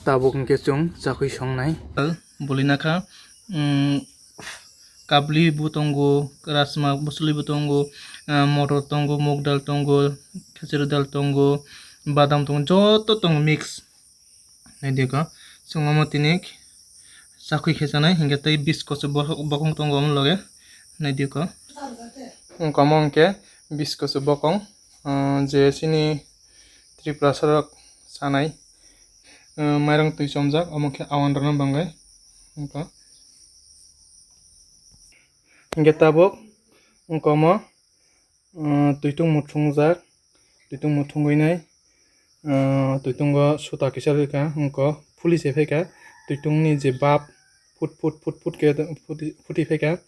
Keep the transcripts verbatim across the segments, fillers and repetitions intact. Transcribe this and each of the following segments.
Tabuk hwnkhe chwng chakhwi songnai. Bwlwi nakha, mm, kabli bo tongo, rajma bwswlwi bo tongo, ah, motor tongo, mog dal tongo, khechari dal tongo, badam tongo, joto tongo mix. Naidi kho, chwng omo tini chakhwi khe chanai, hinkhe tei biskos bo-, bokong tongo omo loge. Naidi kho. Wngkha omo hinkhe biskos bokong, ah, je chini Tripura sarok chanai, ah, mairang twi chomjak, omo khe awan rwna bangwi. Wngkha. Hinkhe tabuk wngkha omo, ah, twitung muthungjak, twitung muthungwi nai, ah, twitungo suta kisa rwkha, wngkha phuli se phaikha, twitungni je bap phut phut phut phut khe phuti, phuti phaikha.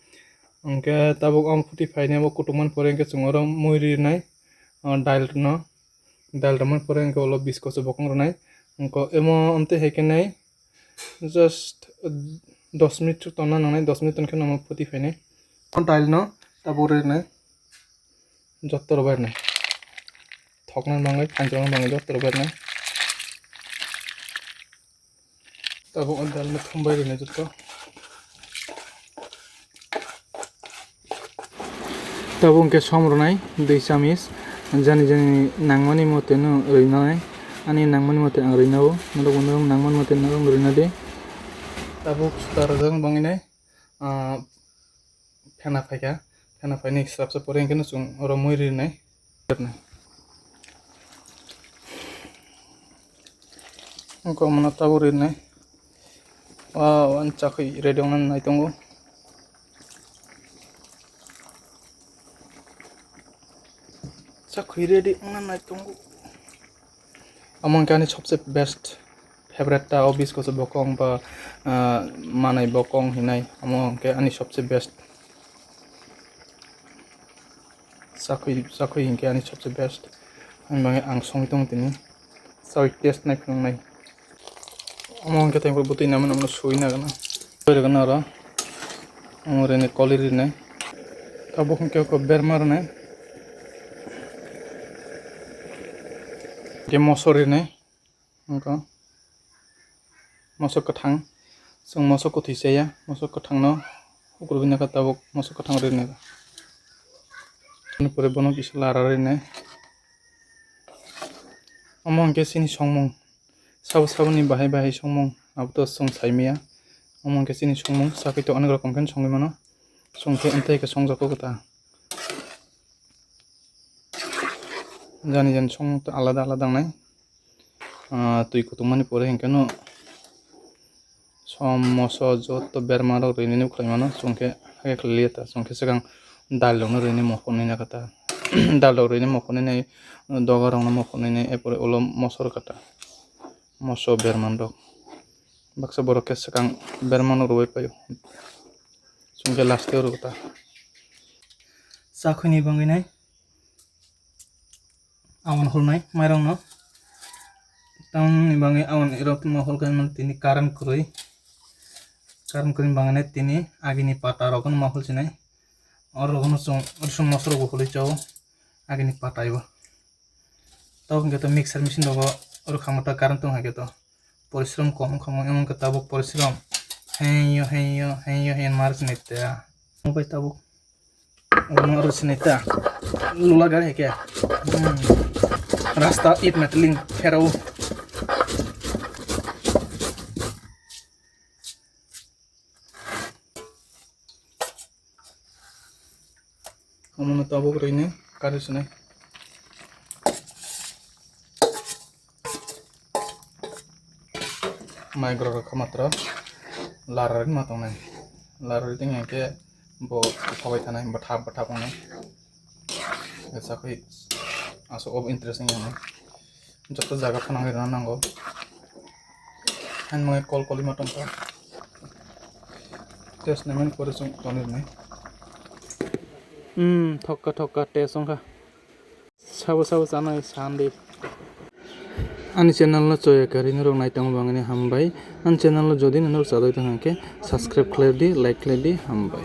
Hinkhe tabuk omo phuti phainai bo kutukmani pore hinkhe chwng oro mui rinai, ah, dail rwno. Dal rwmani pore hinkhe ulo biskos bokong rwnai. Hinkhe emo amtwi hai khe nai just dos minute tonna nangnai, dos minute tonkhe nono phuti phainai. O dal no tabuk rwnai, jotto rwbai rwnai. Thokna bangwi, phanchokna bangwi jotto rwbai rwnai. Tabuk o dalno thumbai rwnai joto. Tabuk hwnkhe som rwnai dui chamis, jani jani nangmani mote no rwinai, ani nangmani mote ang rwinao, norok bo norok nangmani mote norok rwina di. Tabuk suda rwjak bangwi nai, ah, phena phaikha, phena phaini swrapsa pore hinkhe no chwng oro mui rinai. Wngkha omono tabuk rinai. Wow, ani chakhwi ready wngna nai tongo. Chakhwi ready wngna nai tongo. Omo hinkhe ani sobse best favorite ta, o biskos bokong ba, ah, manai bokong hinai, omo hinkhe ani sobse best. Chakhwi, chakhwi hinkhe ani sobse best. Ani bagwi ang songwi tongo tini. Chawi test nai phunuknai. Omo hinkhe tei bwtwi naimano omono suwi nagana. Suwi rwgano oro. Omo rwni koli rwnai. Tabuk hinkhe oko berma rwnai. Hinkhe moso rwnai. Wngkha moso kwthang, chwng moso kwthwi chaya, moso kwthangno hukrubwi nakha tabuk moso kwthang rwnai. Ani pore bono kisa lara rwnai. Omo hinkhe chini songmung, sabo saboni bahai bahai songmung, aboto chwng saimaya. Omo hinkhe chini songmung, sakhuito onek rokom khe songwi mano, chwng khe amtwi khe songjago kwtal. Jani jani songmung alada alada wngnai. Ah, twi kutukmani pore hinkhe no som moso joto berma rok rwinani khlai mano, chwng khe hakhe khlai liya ta, chwng khe swkang dal rok no rwinai mokol nini kata, dal rok rwinai mokol nini, doga rok no mokol nini, er pore ulo moso rok kata, moso berma rok baksa borok khe swkang berma no rwui paio, chwng khe last o rw ta. Chakhwini bangwi nai. Awan holnai mairokno. Tamoni bagwi awan rokno hol khe tini current kwrwi. Current kwrwini bagwi tini agini pata rokno ma holsinai. Oro rokno chwng rwsong moso rokbo holwi chao agini pataibo. Tabuk hwnkhe to mixer machine rogo oro khamata current tong hai khe to. Porishrom kom wngkha omo wngkha tabuk porishrom. Heiyo, heiyo, heiyo, heiyo, mar sinai ta. Omo bai tabuk. Omo aro sinai ta. Lula gari hai khe. Hmm. Rasta it na tiling pherao. Omono tabuk rwini kari swnai. Mai grok rok kha matro lara rwima tongnai. Lara rwtwng hinkhe bo khabai thanai bwthap bwthap wngnai. Sakwi aswk obo interest wngya hwnwi. Joto jaga phano wngwi rwna nango. Haino kol kolima tongkha. Test naimani pore chwng tonwi rwnai. Hmm, thokka thokka test wngkha. Sabo sabo chanai sandi. Ani channel no choya kari norok nai tongo bangani hambai. Ani channel no jodi norok chadoi tong hwnkhe subscribe khlai di, like khlai di, hambai.